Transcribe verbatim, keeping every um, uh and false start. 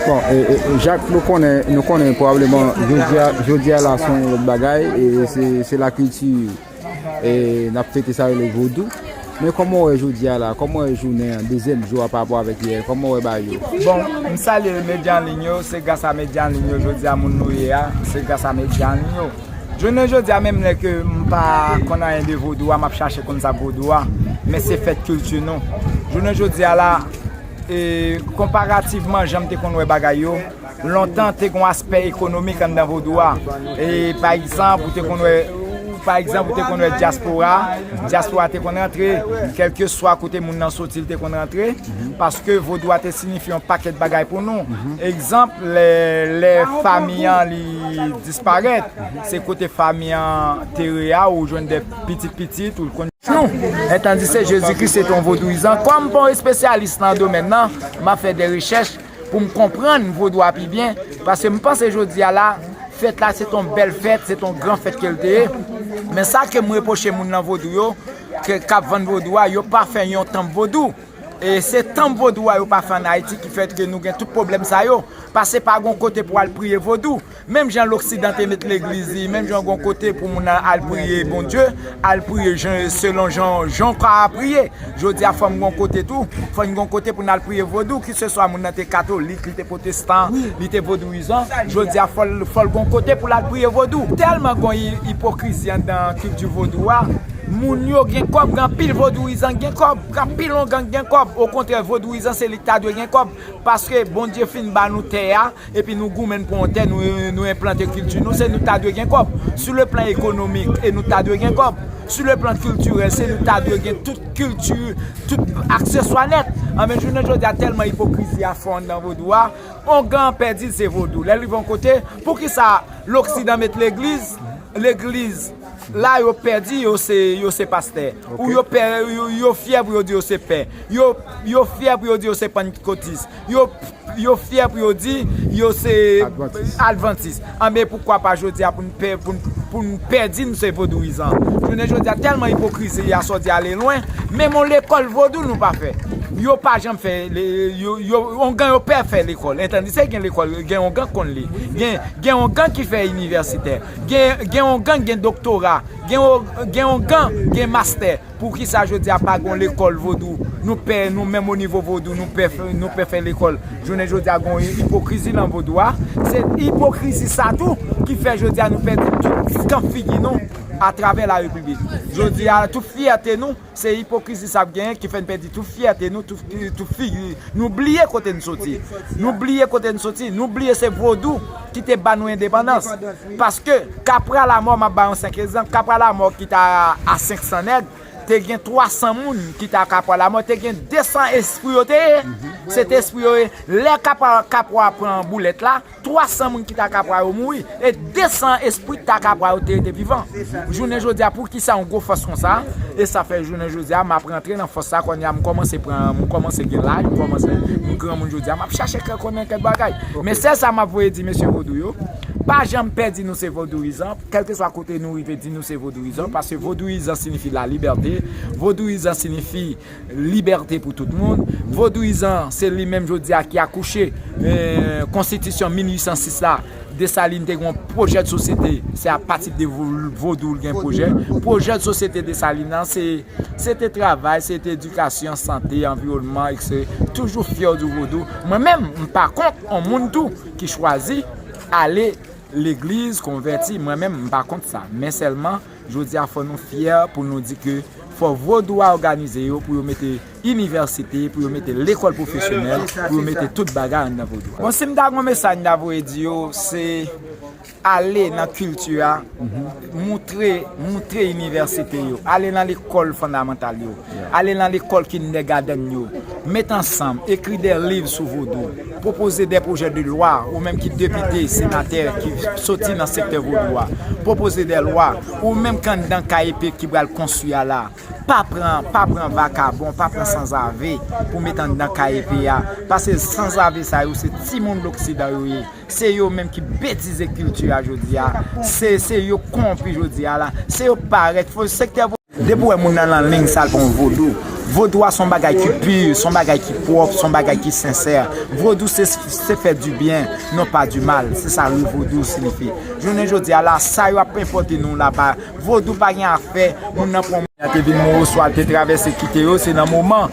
Bon, e, e, Jak, nou konnen, nou konnen pwobableman jodi a, jodi a la se yon lòt bagay, e se, se lakilti, e n ap fete sa rele vodou. Men kòman w wè jodi a la, kòman w wè jounen an, dezyèm jou a pa rapò avèk yè, kòman w wè bagay yo? Bon, m salye medya an liy yo, se gras a medya an liy yo jodi a moun nou ye a, se gras a medya an liy yo. Jounen jodi a, menm lè ke m pa konn anyen de vodou a, m ap chache konn sa k vodou a, men se fèt kilti nou. Jounen jodi a la, e, konparativman jan m te konn wè bagay yo, lontan te gen yon aspè ekonomik anndan vodou a. E, pa egzanp, ou te konn wè, ou, pa egzanp, ou te konn wè dyaspora, dyaspora te konn rantre, kèlkeswa kote moun nan soti, l te konn rantre, paske vodou a te siyifi yon pakèt bagay pou nou. Egzanp, lè, lè fanmi an li disparèt, se kote fanmi an tere a, ou jwenn de pitit pitit, ou konn nou. Etandise Jezi Kris se te yon vodouyizan. Kòm m pa yon espesyalis nan domèn nan, m ap fè de rechèch pou m konprann vodou a pi byen, paske m panse jodi a la, fèt la se te yon bèl fèt, se te yon gran fèt ke l te ye. Men sa ke m repwoche moun nan vodou yo, ke, k ap vann vodou a, yo pa fè yon tanp vodou. E se tanp vodou a yo pa fè ann Ayiti ki fè ke nou gen tout pwoblèm sa yo. Paske pa gon kote pou al priye vodou. Menm jan loksidan te met legliz li, menm jan gon kote pou moun al, al priye Bondye, al priye jan, selon jan, jan w ka priye. Jodi a fò n gon kote tou, fò n gon kote pou n al priye vodou, kiseswa moun nan te katolik, li te pwotestan, li te vodouyizan. Jodi a fò l, fò l gon kote pou l al priye vodou. Tèlman gon i-, ipokrizi anndan kilti vodou a. Moun yo gen kòb, gen anpil vodouyizan gen kòb, gen anpil ongan gen kòb. Okontrè, vodouyizan se li ki ta dwe gen kòb. Paske Bondye fin ba nou tè a, epi nou goumen pou yon tè, nou, nou enplante kilti nou, se nou ta dwe gen kòb. Sou le plan ekonomik, e nou ta dwe gen kòb. Sou le plan kiltirèl, se nou ta dwe gen tout kilti, tout akseswa nèt. Anben, jounen jodi a, tèlman ipokrizi a fò anndan vodou a, ongan an pèdi l se vodou. Lè l rive yon kote, poukisa loksidan met legliz, legliz la yo pè di yo se, yo se pastè. Ou yo pè, yo, yo fyè pou yo di yo se pè. Yo, yo fyè pou yo di yo se panntikotis. Yo, yo fyè pou yo di yo se advantis. Advantis. Anben, poukwa pa jodi a pou n pè, pou n, pou n pè di nou se vodouyizan? Jounen jodi a, tèlman ipokrizi a sòti ale lwen, menm yon lekòl vodou nou pa fè. Yo pa janm fè, le, yo, yo, ongan yo pè fè lekòl. Etandise gen lekòl, gen ongan k konn li. Gen, gen ongan ki fè inivèsitè. Gen, gen ongan gen doktora. Gen o-, gen ongan gen mastè. Poukisa jodi a pa gon lekòl vodou? Nou pè, nou menm o nivo vodou, nou pè fè, nou pè fè lekòl. Jounen jodi a gon ipokrizi nan vodou a. Se ipokrizi sa tou ki fè jodi a nou pèdi tout eskanp figi nou atravè larepiblik. Jodi a, tout fyète nou, se ipokrizi sa ap genyen ki fè n pèdi tout fyète nou, tout, tout figi. Nou bliye kote n soti. Nou bliye kote n soti. Nou bliye se vodou ki te ba nou endepandans. Paske Kapra Lamò, m ap ba yon senk egzanp, Kapra Lamò ki ta a senk san nèg, te gen twa san moun ki ta Kapra Lamò, te gen de san espri yo te ye. Se te espri yo ye. Lè Kapra, Kapra pran boulèt la, twa san moun ki ta Kapra yo mouri, e de san espri ta Kapra yo te rete vivan. Jounen jodi a, poukisa yon gwo fòs konsa? E sa fè jounen jodi a, m ap rantre nan fòs sa, kounye a m kòmanse pran, m kòmanse gen laj, m kòmanse, m granmoun jodi a, m ap chache kè konnen kèk bagay. Men sèl sa m ap voye di mesye vodou yo, pa janm pè di nou se vodouyizan, kèlkeswa kote nou rive di nou se vodouyizan, paske vodouyizan siyifi lalibète, vodouyizan siyifi libète pou tout moun. Vodouyizan, se li menm jodi a ki akouche, eh, konstitisyon mil uit san sis la. Desalin te gen yon pwojè de sosyete, se apati de vo-, vodou l gen pwojè. Pwojè de sosyete Desalin nan, se, se te travay, se te edikasyon, sante, anviwònman, etsetera. Toujou fyè di vodou. Mwen menm, m pa kont yon moun tou ki chwazi ale legliz, konvèti. Mwen menm, m pa kont sa. Men sèlman, jodi a, fò nou fyè pou nou di ke fò vodou a òganize yo, pou yo mete inivèsite, pou yo mete lekòl pwofesyonèl, pou yo mete tout bagay anndan vodou a. Bon, si m ta gon mesaj m ta voye di yo, se ale nan kilti a, moutre, moutre inivèsite yo, ale nan lekòl fondamantal yo, ale nan lekòl kindergarten yo, met ansanm, ekri de liv sou vodou, pwopoze de pwojè de lwa, ou menm ki depite, senatè ki soti nan sektè vodou a, pwopoze de lwa, ou menm ki anndan K E P ki pral konstwi a la, pa pran, pa pran vakabon, pa pran sanzave pou met anndan K E P a, paske sanzave sa yo se timoun loksidan yo ye. Se yo menm ki betize kilti a jodi a. Se, se yo kowonpi jodi a la. Se yo parèt. Fò sektè vo-, depi w wè moun nan nan liy sa l pa yon vodou, Vodou a se yon bagay ki pi, se yon bagay ki pwòp, se yon bagay ki sensè. Vodou se, se fè du bien, non pa du mal. Se sa le vodou siyifi. Jounen jodi a la, sa yo ap enpòte nou la pa. Vodou pa gen afè moun nan pran moun nan te vin mò oswa te travèse kite yo, se nan moman.